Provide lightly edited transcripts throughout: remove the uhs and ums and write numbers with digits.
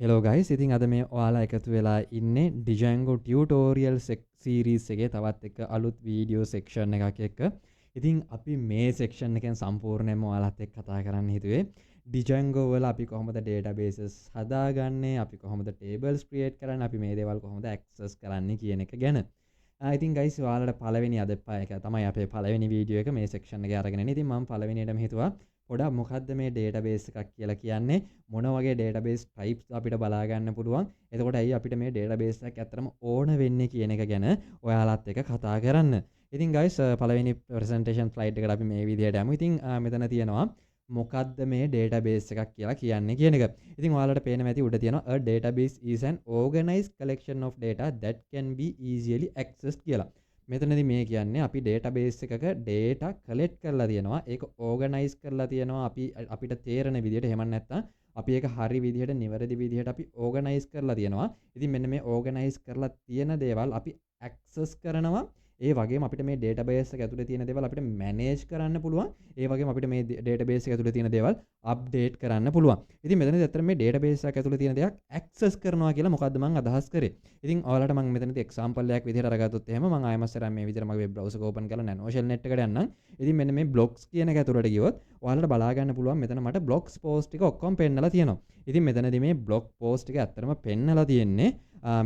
Hello guys, ඉතින් අද මේ ඔයාලා එකතු වෙලා ඉන්නේ Django tutorial series එකේ තවත් එක අලුත් වීඩියෝ සෙක්ෂන් එකක් එක්ක. ඉතින් අපි මේ සෙක්ෂන් එකෙන් සම්පූර්ණයෙන්ම ඔයාලත් එක්ක කතා කරන්න හිතුවේ Django වල අපි කොහොමද databases හදාගන්නේ, අපි කොහොමද tables create කරන්නේ, අපි මේ දේවල් කොහොමද access කරන්නේ කියන එක ගැන. ඉතින් ගයිස්, ඔයාලට පළවෙනි අද එක තමයි අපේ පළවෙනි වීඩියෝ එක මේ සෙක්ෂන් එකේ අරගෙන එන්නේ. ඉතින් මම පළවෙනියටම හිතුවා පොඩක් මොකද්ද මේ ඩේටාබේස් එකක් කියලා කියන්නේ, මොන වගේ ඩේටාබේස් ටයිප්ස් අපිට බලා ගන්න පුළුවන්, එතකොට ඇයි අපිට මේ ඩේටාබේස් එකක් ඇත්තටම ඕන වෙන්නේ කියන එක ගැන ඔයාලත් එක්ක කතා කරන්න. ඉතින් ගයිස්, පළවෙනි ප්‍රසන්ටේෂන් ස්ලයිඩ් එකට අපි මේ විදිහට යමු. ඉතින් මෙතන තියෙනවා මොකද්ද මේ ඩේටාබේස් එකක් කියලා කියන්නේ කියන එක. ඉතින් ඔයාලට පේනවා ඇති උඩ තියෙනවා "A database is an organized collection of data that can be easily accessed" කියලා. මෙතනදී මේ කියන්නේ අපි ඩේටාබේස් එකක ඩේටා කලෙක්ට් කරලා තියෙනවා. ඒක ඕගනයිස් කරලා තියෙනවා අපි අපිට තේරෙන විදිහට. එහෙම නැත්නම් අපි ඒක හරි විදිහට, නිවැරදි විදිහට අපි ඕගනයිස් කරලා තියෙනවා. ඉතින් මෙන්න මේ ඕගනයිස් කරලා තියෙන දේවල් අපි ඇක්සස් කරනවා. ඒ වගේම අපිට මේ ඩේටාබේස් එක ඇතුලේ තියෙන දේවල් අපිට මැනේජ් කරන්න පුළුවන්. ඒ වගේම අපිට මේ ඩේටාබේස් එක ඇතුලේ තියෙන දේවල් අප්ඩේට් කරන්න පුළුවන්. ඉතින් මෙතනදී ඇත්තටම මේ ඩේටාබේස් එක ඇතුලේ තියෙන දෙයක් ඇක්සස් කරනවා කියලා මොකද්ද මං අදහස් කරේ? ඉතින් ඔයාලට මං මෙතනදී එක්සැම්පල් එකක් විදිහට අරගත්තොත් එහෙම, මං ආයෙමත් සැරයක් මේ විදිහට මගේ වෙබ් බ්‍රවුසර් එක ඕපන් කරලා Nanoshell net එකට යන්නම්. ඉතින් මෙන්න මේ බ්ලොග්ස් කියන එක ඇතුලට ගියොත් ඔයාලට බලා ගන්න පුළුවන් මෙතන මට බ්ලොග්ස් පෝස්ට් ටික ඔක්කොම පෙන්නලා තියෙනවා. ඉතින් මෙතනදී මේ බ්ලොග් පෝස්ට් ටික ඇත්තටම පෙන්නලා තියෙන්නේ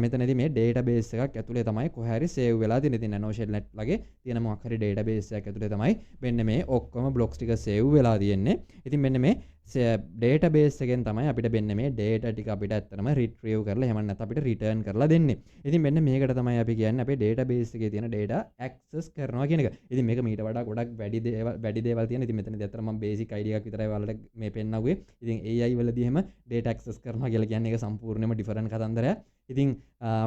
මෙතනදී මේ ඩේටාබේස් එකක් ඇතුලේ තමයි කොහේ හරි සේව් වෙලා තියෙන්නේ. ඉතින් Nanoshell net වගේ තියෙන මොකක් හරි ඩේටාබේස් එකක් ඇතුලේ තමයි මෙන්න මේ ඔක්කොම බ්ලොග්ස් ටික සේව් වෙලා තියෙන්නේ. ඉතින් මෙන්න මේ ඩේටාබේස් එකෙන් තමයි අපිට මෙන්න මේ ඩේටා ටික අපිට ඇත්තටම රිට්‍රීව් කරලා, එහෙම නැත්නම් අපිට රිටර්න් කරලා දෙන්නේ. ඉතින් මෙන්න මේකට තමයි අපි කියන්නේ අපේ ඩේටාබේස් එකේ තියෙන ඩේටා ඇක්සස් කරනවා කියන එක. ඉතින් මේක මීට වඩා ගොඩක් වැඩි දේවල් තියෙන. ඉතින් මෙතනදී ඇත්තටම මම බේසික් අයිඩියා එකක් විතරයි ඔයාලට මේ පෙන්නවුවේ. ඉතින් AI වලදී එහෙම ඩේටා ඇක්සස් කරනවා කියලා කියන්නේ ඒක සම්පූර්ණයෙන්ම ඩිෆරන්ට් කතන්දරයක්. ඉතින්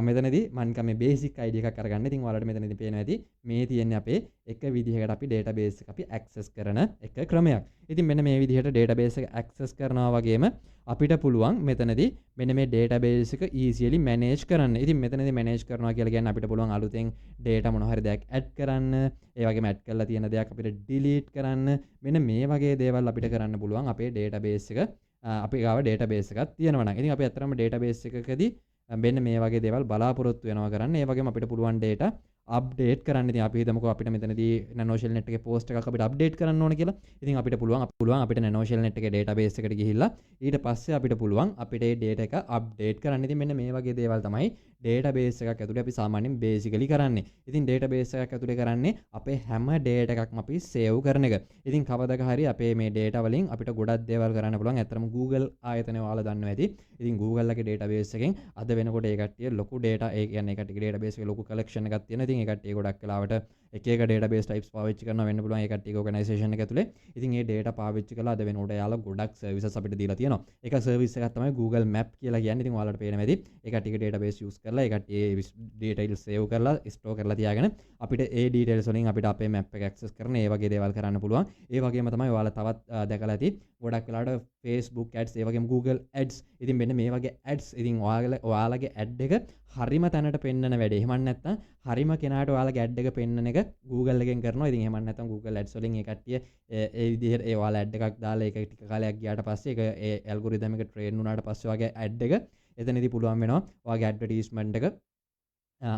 මෙතනදී මම නිකන් මේ බේසික් අයිඩියා එකක් අරගන්න. ඉතින් ඔයාලට මෙතනදී පේනවා ඇති මේ තියෙන්නේ අපේ එක විදිහකට අපි ඩේටාබේස් එක අපි ඇක්සස් කරන එක ක්‍රමයක්. ඉතින් මෙන්න මේ විදිහට ඩේටාබේස් එක ඇක්සස් කරනවා වගේම අපිට පුළුවන් මෙතනදී මෙන්න මේ ඩේටාබේස් එක ඊසිලි මැනේජ් කරන්න. ඉතින් මෙතනදී මැනේජ් කරනවා කියලා කියන්නේ අපිට පුළුවන් අලුතෙන් ඩේටා මොන හරි දෙයක් ඇඩ් කරන්න, ඒ වගේම ඇඩ් කරලා තියෙන දෙයක් අපිට ඩිලීට් කරන්න. මෙන්න මේ වගේ දේවල් අපිට කරන්න පුළුවන් අපේ ඩේටාබේස් එක අපි ගාව ඩේටාබේස් එකක් තියෙනවා නම්. ඉතින් අපි ඇත්තටම ඩේටාබේස් එකකදී මෙන්න මේ වගේ දේවල් බලාපොරොත්තු වෙනවා කරන්න. ඒ වගේම අපිට පුළුවන් ඩේටා අප්ඩේට් කරන්න. ඉතින් අපි හිතමුකෝ අපිට මෙතනදී Nanoshell net එකේ පෝස්ට් එකක් අපිට අප්ඩේට් කරන්න ඕන කියලා. ඉතින් අපිට පුළුවන් අපිට Nanoshell net එකේ ඩේටාබේස් එකට ගිහිල්ලා ඊට පස්සේ අපිට පුළුවන් අපිට ඒ ඩේටා එක අප්ඩේට් කරන්න. ඉතින් මෙන්න මේ වගේ දේවල් තමයි ඩේටාබේස් එකක් ඇතුලේ අපි සාමාන්‍යයෙන් බේසිකලි කරන්නේ. ඉතින් ඩේටාබේස් එකක් ඇතුලේ කරන්නේ අපේ හැම ඩේටා එකක්ම අපි සේව් කරන එක. ඉතින් කවදක හරි අපේ මේ ඩේටා වලින් අපිට ගොඩක් දේවල් කරන්න පුළුවන්. ඇත්තටම Google ආයතනය ඔයාලා දන්නවා ඇති. ඉතින් Google එකේ ඩේටාබේස් එකෙන් අද වෙනකොට ඒ කට්ටිය ලොකු ඩේටා, ඒ කියන්නේ ඒ කට්ටියගේ ඩේටාබේස් එකේ ලොකු කලෙක්ෂන් එකක් තියෙනවා. ඉතින් ඒ කට්ටිය ගොඩක් වෙලාවට එක එක ඩේටාබේස් ටයිප්ස් පාවිච්චි කරනවා වෙන්න පුළුවන් ඒ කට්ටියගේ ඕගනයිසේෂන් එක ඇතුලේ. ඉතින් ඒ ඩේටා පාවිච්චි කරලා අද වෙනකොට එයාලා ගොඩක් සර්විසස් අපිට දීලා තියෙනවා. එක සර්විස් එකක් තමයි Google Map කියලා කියන්නේ. ඉතින් ඔයාලට පේනවා ඇති ඒ කට්ටියගේ ඩේටාබේස් යූස් කරලා ඒ කට්ටිය ඒ ඩීටේල්ස් සේව් කරලා ස්ටෝර් කරලා තියාගෙන අපිට ඒ ඩීටේල්ස් වලින් අපිට අපේ මැප් එක ඇක්සස් කරන ඒ වගේ දේවල් කරන්න පුළුවන්. ඒ වගේම තමයි ඔයාලා තවත් දැකලා ඇති ගොඩක් වෙලාවට Facebook ads, ඒ වගේම Google ads. ඉතින් මෙන්න මේ වගේ ads, ඉතින් ඔයාලගේ ඇඩ් එක හරිම තැනට පෙන්නන වැඩේ. එහෙම නැත්නම් හරිම කෙනාට ඔයාලගේ ඇඩ් එක පෙන්නන එක Google එකෙන් කරනවා. ඉතින් එහෙම නැත්නම් Google ads වලින් ඒ කට්ටිය ඒ ඒ විදිහට ඒ ඔයාලා ඇඩ් එකක් දාලා ඒක ටික කාලයක් ගියාට පස්සේ ඒක ඒ ඇල්ගොරිතම් එක ට්‍රේන් වුණාට පස්සේ ඔයාගේ ඇඩ් එක එතනදී පුළුවන් වෙනවා ඔයාගේ ඇඩ්වර්ටයිස්මන්ට් එක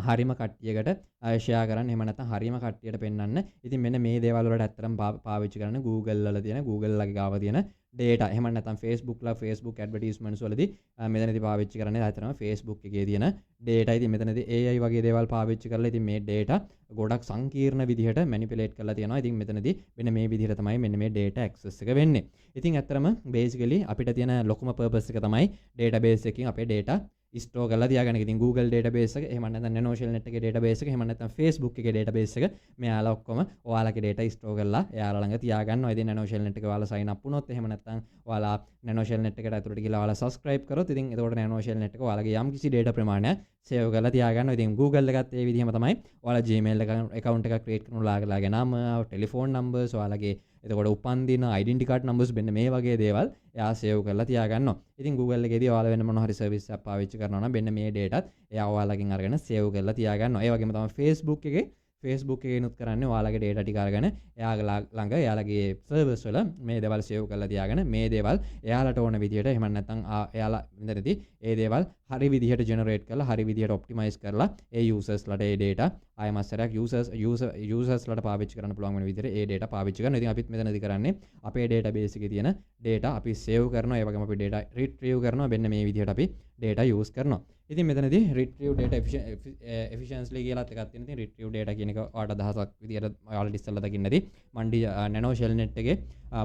හරිම කට්ටියකට ෂෙයා කරන්න, එහෙම නැත්නම් හරිම කට්ටියට පෙන්වන්න. ඉතින් මෙන්න මේ දේවල් වලට ඇත්තටම පාවිච්චි කරන්නේ Google වල තියෙන, Google ලගේ ගාව තියෙන ඩේටා. එහෙම නැත්නම් Facebook ලා Facebook ඇඩ්වර්ටයිස්මන්ට්ස් වලදී මෙතනදී පාවිච්චි කරන්නේ ඇත්තටම Facebook එකේ තියෙන ඩේටා. ඉතින් මෙතනදී AI වගේ දේවල් පාවිච්චි කරලා ඉතින් මේ ඩේටා ගොඩක් සංකීර්ණ විදිහට මැනිපියුලේට් කරලා තියෙනවා. ඉතින් මෙතනදී මෙන්න මේ විදිහට තමයි මෙන්න මේ ඩේටා ඇක්සස් එක වෙන්නේ. ඉතින් ඇත්තටම බේසිකලි අපිට තියෙන ලොකුම පර්පස් එක තමයි ඩේටාබේස් එකකින් අපේ ඩේටා ස්ටෝර් කරලා තියාගන්න එක. ඉතින් Google database එක, එහෙම නැත්නම් Nanoshell net එකේ database එක, එහෙම නැත්නම් Facebook එකේ database එක, මෙයාලා ඔක්කොම ඔයාලගේ data store කරලා එයාලා ළඟ තියාගන්නවා. ඉතින් Nanoshell net එකේ ඔයාලා sign up වුණොත්, එහෙම නැත්නම් ඔයාලා Nanoshell net එකට ඇතුළට ගිහලා ඔයාලා subscribe කරොත්, ඉතින් එතකොට Nanoshell net එක ඔයාලගේ යම් කිසි data ප්‍රමාණයක් සේව් කරලා තියාගන්නවා. ඉතින් Google එකත් ඒ විදිහම තමයි. ඔයාලා Gmail account එකක් create කරන ඔයාලගේ නම, ටෙලිෆෝන් නම්බර්ස්, ඔයාලගේ එතකොට උපන්දින, ඩෙන්ටිටි කාඩ් නම්බර්ස්, මෙන්න මේ වගේ දේවල් එයා සේව් කරලා තියාගන්නවා. ඉතින් Google එකේදී ඔයාලා වෙන මොන හරි සර්විස් එකක් පාවිච්චි කරනවා නම් මෙන්න මේ ඩේටාත් එයා ඔයාලගෙන් අරගෙන සේව් කරලා තියාගන්නවා. ඒ වගේම තමයි Facebook එකේ. Facebook එකේනුත් කරන්නේ ඔයාලගේ data ටික අරගෙන එයාලා ළඟ එයාලගේ සර්වර්ස් වල මේ දේවල් සේව් කරලා තියාගෙන මේ දේවල් එයාලට ඕන විදිහට, එහෙම නැත්නම් එයාලා මෙතනදී ඒ දේවල් හරි විදිහට ජෙනරේට් කරලා හරි විදිහට ඔප්ටිමයිස් කරලා ඒ යූසර්ස් ලට ඒ data ආයෙමත් සැරයක් යූසර්ස් ලට පාවිච්චි කරන්න පුළුවන් වෙන විදිහට ඒ data පාවිච්චි කරනවා. ඉතින් අපිත් මෙතනදී කරන්නේ අපේ database එකේ තියෙන data අපි සේව් කරනවා. ඒ වගේම අපි data retrieve කරනවා. මෙන්න මේ විදිහට අපි data use කරනවා. ඉතින් මෙතනදී retrieve data efficiently කියලාත් එකක් තියෙනවා. ඉතින් retrieve data කියන එක ඔයාලට අදහසක් විදිහට ඔයාලට ඉස්සෙල්ලා දකින්න ඇති. මං nano shell net එකේ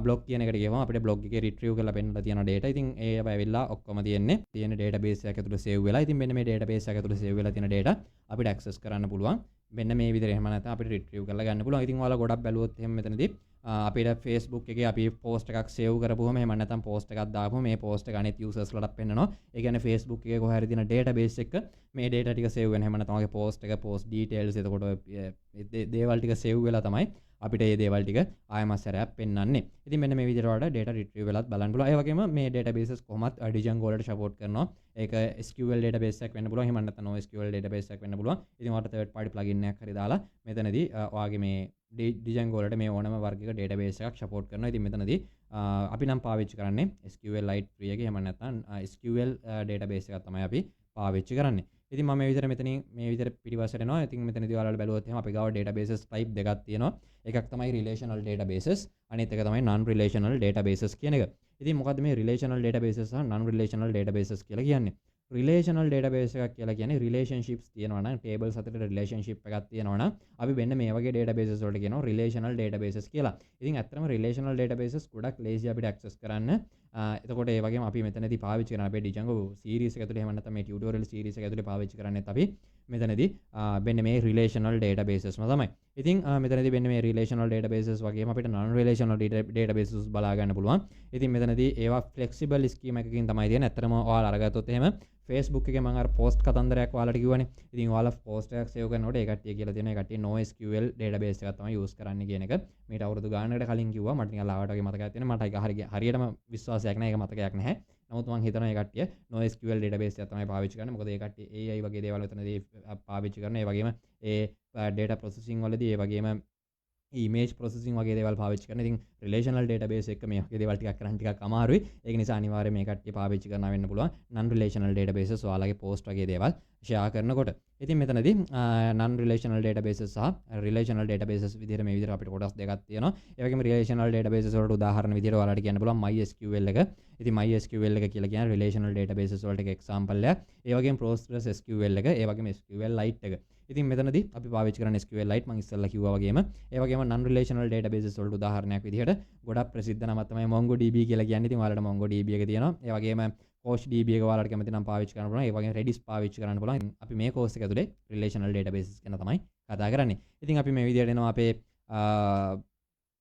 බ්ලොග් කියන එකට ගියම අපිට බ්ලොග් එකේ රිට්‍රීව් කරලා පෙන්නලා තියෙන data. ඉතින් ඒවා ඇවිල්ලා ඔක්කොම තියෙන්නේ තියෙන database එකක් ඇතුළේ සේව් වෙලා. ඉතින් මෙන්න මේ database එක ඇතුළේ සේව් වෙලා තියෙන data අපිට ඇක්සස් කරන්න පුළුවන්. මෙන්න මේ විදිහට, එහෙම නැත්නම් අපිට රිට්‍රීව් කරලා ගන්න පුළුවන්. ඉතින් ඔයාලා ගොඩක් බැලුවොත් එහෙම මෙතනදී අපිට Facebook එකේ අපි පෝස්ට් එකක් සේව් කරපුවම, එහෙම නැත්නම් පෝස්ට් එකක් දාපුවම මේ පෝස්ට් එක අනිත් යූසර්ස් ලටත් පෙන්නනවා. ඒ කියන්නේ Facebook එකේ කොහේ හරි තියෙන ඩේටාබේස් එක මේ ඩේටා ටික සේව් වෙන. එහෙම නැත්නම් ඔයාගේ පෝස්ට් එක, පෝස්ට් ඩීටේල්ස්, එතකොට දේවල් ටික සේව් වෙලා තමයි අපිට මේ දේවල් ටික ආයෙමත් සැරයක් පෙන්වන්නේ. ඉතින් මෙන්න මේ විදිහට ඔයාලට ඩේටා රිට්‍රීව් වෙලත් බලන්න පුළුවන්. ඒ වගේම මේ ඩේටාබේසස් කොහොමත් Django වලට සපෝට් කරනවා. ඒක SQL database එකක් වෙන්න පුළුවන්. එහෙම නැත්නම් NoSQL database එකක් වෙන්න පුළුවන්. ඉතින් ඔයාලට තර්ඩ් පාටි ප්ලගින් එකක් හරි දාලා මෙතනදී ඔයාගේ මේ Django වලට මේ ඕනම වර්ගයක ඩේටාබේස් එකක් සපෝට් කරනවා. ඉතින් මෙතනදී අපි නම් පාවිච්චි කරන්නේ SQLite 3 එක. එහෙම නැත්නම් SQL database එකක් තමයි අපි පාවිච්චි කරන්නේ. ඉතින් මම මේ විදිහට මෙතනින් මේ විදිහට පිටිපස්සට එනවා. ඉතින් මෙතනදී ඔයාලට බැලුවොත් එහෙම අපි ගාව ඩේටාබේසස් ටයිප් දෙකක් තියෙනවා. එකක් තමයි රිලේෂනල් ඩේටාබේසස්, අනිත් එක තමයි නන් රිලේෂනල් ඩේටාබේසස් කියන එක. ඉතින් මොකද්ද මේ රිලේෂනල් ඩේටාබේසස් සහ නන් රිලේෂනල් ඩේටාබේසස් කියලා කියන්නේ? රිලේෂනල් ඩේටාබේස් එකක් කියලා කියන්නේ රිලේෂන්ෂිප්ස් තියෙනවා නම්, ටේබල්ස් අතර රිලේෂන්ෂිප් එකක් තියෙනවා නම් අපි මෙන්න මේ වගේ ඩේටාබේසස් වලට කියනවා රිලේෂනල් ඩේටාබේසස් කියලා. ඉතින් ඇත්තටම රිලේෂනල් ඩේටාබේසස් ගොඩක් ලේසි අපිට ඇක්සස් කරන්න. එතකොට ඒ වගේම අපි මෙතනදී පාවිච්චි කරන අපේ Django series එක ඇතුලේ, එහෙම නැත්නම් මේ ටියුටෝරියල් සීරීස් එක ඇතුලේ පාවිච්චි කරන්නේත් අපි මෙතනදී මෙන්න මේ රිලේෂනල් ඩේටාබේසස්ම තමයි. ඉතින් මෙතනදී මෙන්න මේ රිලේෂනල් ඩේටාබේසස් වගේම අපිට නන් රිලේෂනල් ඩේටාබේසස් බලා ගන්න පුළුවන්. ඉතින් මෙතනදී ඒවා ෆ්ලෙක්සිබල් ස්කීම් එකකින් තමයි තියෙන්නේ. ඇත්තටම ඔයාලා අරගත්තොත් එහෙම Facebook එකේ මම අර පෝස්ට් කතන්දරයක් ඔයාලට කිව්වනේ. ඉතින් ඔයාලා පෝස්ට් එකක් සේව් කරනකොට ඒ කට්ටිය කියලා තියෙනවා ඒ කට්ටිය NoSQL database එකක් තමයි යූස් කරන්නේ කියන එක. මීට අවුරුදු ගානකට කලින් කිව්වා. මට නිකන් ලාවට වගේ මතකයක් තියෙනවා. මට ඒක හරියටම විශ්වාසයක් නැහැ. ඒක මතකයක් නැහැ. නමුත් මං හිතනවා ඒ කට්ටිය NoSQL database එකක් තමයි පාවිච්චි කරන්නේ. මොකද ඒ කට්ටිය AI වගේ දේවල් එතනදී පාවිච්චි කරනවා. ඒ වගේම ඒ data processing වලදී, ඒ වගේම ඉමේජ් ප්‍රොසෙසිං වගේ දේවල් පාවිච්චි කරන. ඉතින් රිලේෂනල් ඩේටාබේස් එක මේ වගේ දේවල් ටිකක් කරන්න ටිකක් අමාරුයි. ඒක නිසා අනිවාර්යයෙන් මේ කට්ටිය පාවිච්චි කරනවා වෙන්න පුළුවන් නන් රිලේෂනල් ඩේටාබේසස් ඔයාලගේ පෝස්ට් වගේ දේවල් ෂෙයා කරනකොට. ඉතින් මෙතනදී නන් රිලේෂනල් ඩේටාබේසස් සහ රිලේෂනල් ඩේටාබේසස් විදිහට මේ විදිහට අපිට කොටස් දෙකක් තියෙනවා. ඒ වගේම රිලේෂනල් ඩේටාබේසස් වලට උදාහරණ විදිහට ඔයාලට කියන්න පුළුවන් MySQL එක. ඉතින් MySQL එක කියලා කියන්නේ රිලේෂනල් ඩේටාබේසස් වලට එක එක්සැම්පල් එකක්. ඒ වගේම PostgreSQL එක, ඒ වගේම SQLite එක. ඉතින් මෙතනදී අපි පාවිච්චි කරන SQLite මං ඉස්සෙල්ලා කිව්වා වගේම, ඒ වගේම නන් රිලේෂනල් ඩේටාබේසස් වලට උදාහරණයක් විදිහට ගොඩක් ප්‍රසිද්ධ නමක් තමයි MongoDB කියලා කියන්නේ. ඉතින් ඔයාලට MongoDB එක තියෙනවා. ඒ වගේම CouchDB එක ඔයාලට කැමති නම් පාවිච්චි කරන්න පුළුවන්. ඒ වගේම Redis පාවිච්චි කරන්න පුළුවන්. අපි මේ කෝස් එක ඇතුලේ රිලේෂනල් ඩේටාබේසස් ගැන තමයි කතා කරන්නේ. ඉතින් අපි මේ විදිහට එනවා අපේ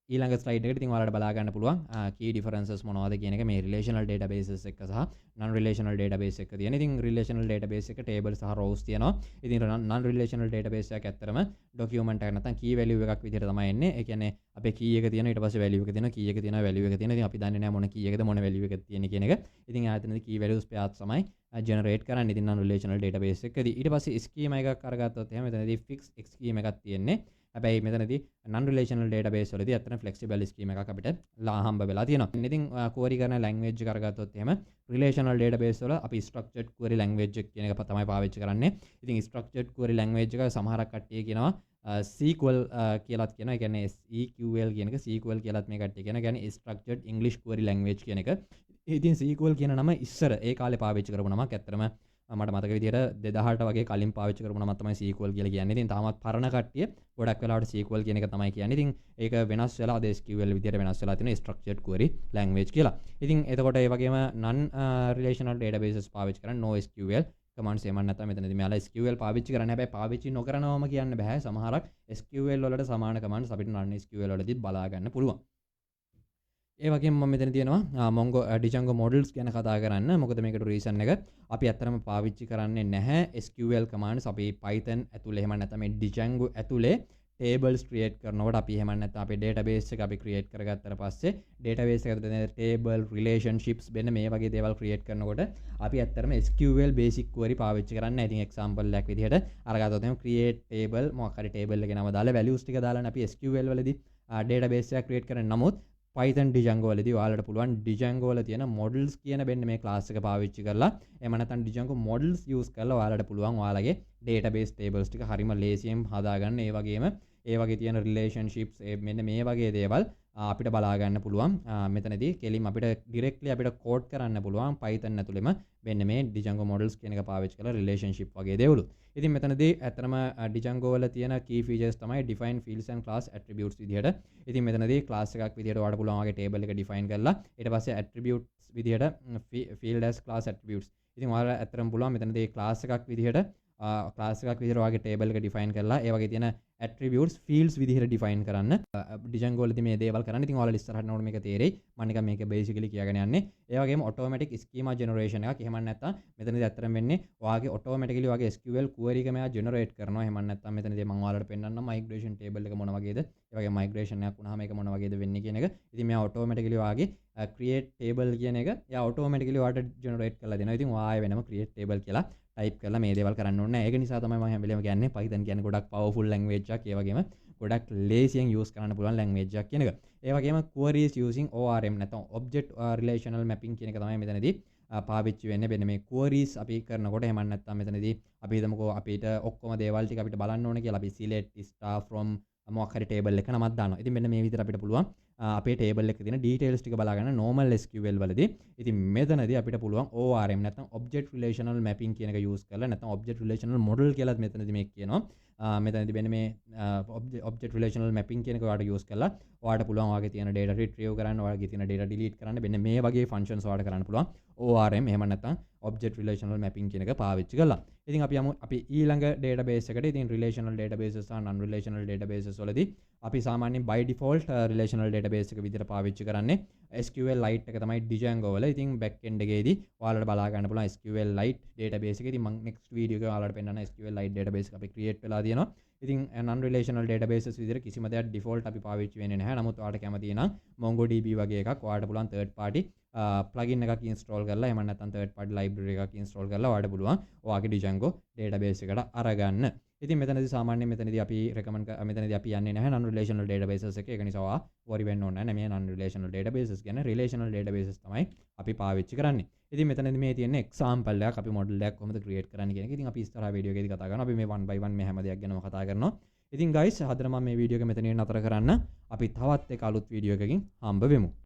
ඊළඟ ස්ලයිඩ් එකට. ඉතින් ඔයාලට බලා ගන්න පුළුවන් කී ඩිෆරන්සස් මොනවද කියන එක මේ රිලේෂනල් ඩේටාබේසස් එක්ක සහ නන් රිලේෂනල් ඩේටාබේස් එක්ක තියෙන. ඉතින් රිලේෂනල් ඩේටාබේස් එක ටේබල් සහ රෝස් තියෙනවා. ඉතින් නන් රිලේෂනල් ඩේටාබේස් එකක් ඇත්තටම ඩොකියුමන්ට් එකක් නැත්නම් කී වැලියු එකක් විදිහට තමයි එන්නේ. ඒ කියන්නේ අපේ කී එක තියෙනවා, ඊට පස්සේ වැලියු එක තියෙනවා, කී එක තියෙනවා, වැලියු එක තියෙනවා. ඉතින් අපි දන්නේ නැහැ මොන කී එකද මොන වැලියු එකද තියෙන්නේ කියන එක. ඉතින් ආයතනදී කී වැලියුස් පෙයාස් තමයි ජෙනරේට් කරන්නේ. ඉතින් නන් රිලේෂනල් ඩේටාබේස් එකකදී ඊට පස්සේ ස්කීමා එකක් අරගත්තොත් එහෙම මෙතනදී ෆික්ස් ස්කීමා එකක් තියෙන්නේ. හැබැයි මෙතනදී නන් රිලේෂනල් ඩේටාබේස් වලදී ඇත්තටම ෆ්ලෙක්සිබල් ස්කීම් එකක් අපිට හම්බ වෙලා තියෙනවා. ඉතින් ක්වරි කරන ලැන්ග්වේජ් එක අරගත්තොත් එහෙම රිලේෂනල් ඩේටාබේස් වල අපි ස්ට්‍රක්චර්ඩ් ක්වරි ලැන්ග්වේජ් එක කියන එක තමයි පාවිච්චි කරන්නේ. ඉතින් ස්ට්‍රක්චර්ඩ් ක්වරි ලැන්ග්වේජ් එක සමහරක් කට්ටිය කියනවා SQL කියලාත් කියනවා. ඒ කියන්නේ SEQL කියන එක SQL කියලාත් මේ කට්ටිය කියනවා. ඒ කියන්නේ ස්ට්‍රක්චර්ඩ් ඉංග්‍රීසි ක්වරි ලැන්ග්වේජ් කියන එක. ඉතින් SQL කියන නම ඉස්සර ඒ කාලේ පාවිච්චි කරපු නමක්. ඇත්තටම මට මතක විදියට 2000ට වගේ කලින් පාවිච්චි කරපු නමක් තමයි SQL කියලා කියන්නේ. ඉතින් තාමත් පරණ කට්ටිය ගොඩක් වෙලාවට SQL කියන එක තමයි කියන්නේ. ඉතින් ඒක වෙනස් වෙලා අද SQL විදියට වෙනස් වෙලා තියෙනවා ස්ට්‍රක්චර්ඩ් ක්වරි ලැන්ග්වේජ් කියලා. ඉතින් එතකොට ඒ වගේම නන් රිලේෂනල් ඩේටාබේසස් පාවිච්චි කරන්නේ NoSQL commands. එහෙම නැත්නම් මෙතනදී මෙයාලා SQL පාවිච්චි කරන්නේ. හැබැයි පාවිච්චි නොකරනවම කියන්න බෑ. සමහරක් SQL වලට සමාන කමාන්ඩ්ස් අපිට නන් SQL වලදීත් බලා ගන්න පුළුවන්. ඒ වගේම මම මෙතන තියෙනවා Mongo Django models ගැන කතා කරන්න. මොකද මේකට රීසන් එක අපි ඇත්තටම පාවිච්චි කරන්නේ නැහැ SQL commands. අපි Python ඇතුලේ එහෙම නැත්නම් මේ Django ඇතුලේ ටේබල්ස් ක්‍රියේට් කරනකොට අපි එහෙම නැත්නම් අපේ ඩේටාබේස් එක අපි ක්‍රියේට් කරගත්තට පස්සේ ඩේටාබේස් එක ඇතුලේ තියෙන ටේබල් රිලේෂන්ෂිප්ස් වෙන මේ වගේ දේවල් ක්‍රියේට් කරනකොට අපි ඇත්තටම SQL basic query පාවිච්චි කරන්නේ නැහැ. ඉතින් එක්සැම්පල් එකක් විදිහට අරගත්තොත් එහෙම ක්‍රියේට් ටේබල් මොකක් හරි ටේබල් එකේ නම දාලා වැලියුස් ටික දාලානේ අපි SQL වලදී ඩේටාබේස් එකක් ක්‍රියේට් කරන්නේ. නමුත් Python Django වලදී ඔයාලට පුළුවන් Django වල තියෙන models කියන මෙන්න මේ ක්ලාස් එක පාවිච්චි කරලා එහෙම නැත්නම් Django models use කරලා ඔයාලට පුළුවන් ඔයාලගේ database tables ටික හරිම ලේසියෙන් හදාගන්න. ඒ වගේම ඒ වගේ තියෙන relationships ඒ මෙන්න මේ වගේ දේවල් අපිට බලා ගන්න පුළුවන්. මෙතනදී කෙලින්ම අපිට ඩිරෙක්ට්ලි අපිට කෝඩ් කරන්න පුළුවන් Python ඇතුළෙම මෙන්න මේ Django models කියන එක පාවිච්චි කරලා relationship වගේ දේවලු. ඉතින් මෙතනදී ඇත්තටම Django වල තියෙන key features තමයි define fields and class attributes විදිහට. ඉතින් මෙතනදී class එකක් විදිහට ඔයාලට පුළුවන් වගේ table එක define කරලා ඊට පස්සේ attributes විදිහට field as class attributes. ඉතින් ඔයාලා ඇත්තටම පුළුවන් මෙතනදී class එකක් විදිහට ක්ලාස් එකක් විදිහට ඔයාගේ ටේබල් එක ඩිෆයින් කරලා ඒ වගේ තියෙන ඇට්‍රිබියුට්ස් ෆීල්ඩ්ස් විදිහට ඩිෆයින් කරන්න. Django වලදී මේ දේවල් කරන්න. ඉතින් ඔයාලා ඉස්සරහට යනකොට මේක තේරෙයි. මම නිකන් මේක බේසිකලි කියාගෙන යන්නේ. ඒ වගේම ඔටෝමැටික් ස්කීමා ජෙනරේෂන් එකක්. එහෙම නැත්නම් මෙතනදී ඇත්තටම වෙන්නේ ඔයාගේ ඔටෝමැටිකලි ඔයාගේ SQL query එක මෙයා ජෙනරේට් කරනවා. එහෙම නැත්නම් මෙතනදී මම ඔයාලට පෙන්නන්නම් මයිග්‍රේෂන් ටේබල් එක මොන වගේද, ඒ වගේ මයිග්‍රේෂන් එකක් වුණාම ඒක මොන වගේද වෙන්නේ කියන එක. ඉතින් මෙයා ඔටෝමැටිකලි ඔයාගේ ක්‍රියේට් ටේබල් කියන එක එයා ඔටෝමැටිකලි ඔයාලට ජෙනරේට් කරලා දෙනවා. ඉතින් ඔයා ආයෙ වෙනම ක්‍රියේට් ටේබල් කියලා ටයිප් කරලා මේ දේවල් කරන්න ඕනේ නැහැ. ඒක නිසා තමයි මම හැම වෙලේම කියන්නේ Python කියන්නේ ගොඩක් පවර්ෆුල් ලැන්ග්වේජ් එකක්. ඒ වගේම ගොඩක් ලේසියෙන් යූස් කරන්න පුළුවන් ලැන්ග්වේජ් එකක් කියන එක. ඒ වගේම queries using ORM නැත්නම් object relational mapping කියන එක තමයි මෙතනදී පාවිච්චි වෙන්නේ. මෙන්න මේ queries අපි කරනකොට එහෙම නැත්නම් මෙතනදී අපි හිතමුකෝ අපිට ඔක්කොම දේවල් ටික අපිට බලන්න ඕනේ කියලා අපි select star from මොකක් හරි ටේබල් එක නමක් දානවා. ඉතින් මෙන්න මේ විදිහට අපිට පුළුවන් අපේ ටේබල් එකේ තියෙන ඩීටේල්ස් ටික බලා ගන්න normal SQL වලදී. ඉතින් මෙතනදී අපිට පුළුවන් ORM නැත්නම් object relational mapping කියන එක යූස් කරලා නැත්නම් object relational model කියලාත් මෙතනදී මේක කියනවා. මෙතනදී මෙන්න මේ object relational mapping කියන එක ඔයාලට යූස් කරලා ඔයාලට පුළුවන් ඔයාගේ තියෙන data retrieve කරන්න, ඔයාගේ තියෙන data delete කරන්න, මෙන්න මේ වගේ functions ඔයාලට කරන්න පුළුවන් ORM එහෙම නැත්නම් object relational mapping කියන එක පාවිච්චි කරලා. ඉතින් අපි යමු අපි ඊළඟ database එකට. ඉතින් relational databases සහ non relational databases වලදී අපි සාමාන්‍යයෙන් by default relational database එක විදිහට පාවිච්චි කරන්නේ SQLite එක තමයි Django වල. ඉතින් back end එකේදී ඔයාලට බලා ගන්න පුළුවන් SQLite database එක. ඉතින් මම next video එකේ ඔයාලට පෙන්නන්න SQLite database එක අපි create වෙලා තියෙනවා. ඉතින් non relational databases විදිහට කිසිම දෙයක් default අපි පාවිච්චි වෙන්නේ නැහැ. නමුත් ඔයාලට කැමති නම් MongoDB වගේ එකක් ඔයාලට පුළුවන් third party plugin එකක් install කරලා එහෙම නැත්නම් third party library එකක් install කරලා ඔයාලට පුළුවන් ඔයාගේ Django database එකට අරගන්න. ඉතින් මෙතනදී සාමාන්‍යයෙන් මෙතනදී අපි recommend මෙතනදී අපි යන්නේ නැහැ non relational databases එක. ඒක නිසා ඔයා worry වෙන්න ඕනේ නැහැ. මේ non relational databases කියන්නේ relational databases තමයි අපි පාවිච්චි කරන්නේ. ඉතින් මෙතනදී මේ තියෙන example එකක් අපි model එකක් කොහොමද create කරන්නේ කියන එක. ඉතින් අපි ඉස්සරහා වීඩියෝ එකේදී කතා කරනවා. අපි මේ one by one මේ හැම දෙයක් ගැනම කතා කරනවා. ඉතින් guys, හදන මම මේ වීඩියෝ එක මෙතනින් නතර කරන්න. අපි තවත් එක අලුත් වීඩියෝ එකකින් හම්බ වෙමු.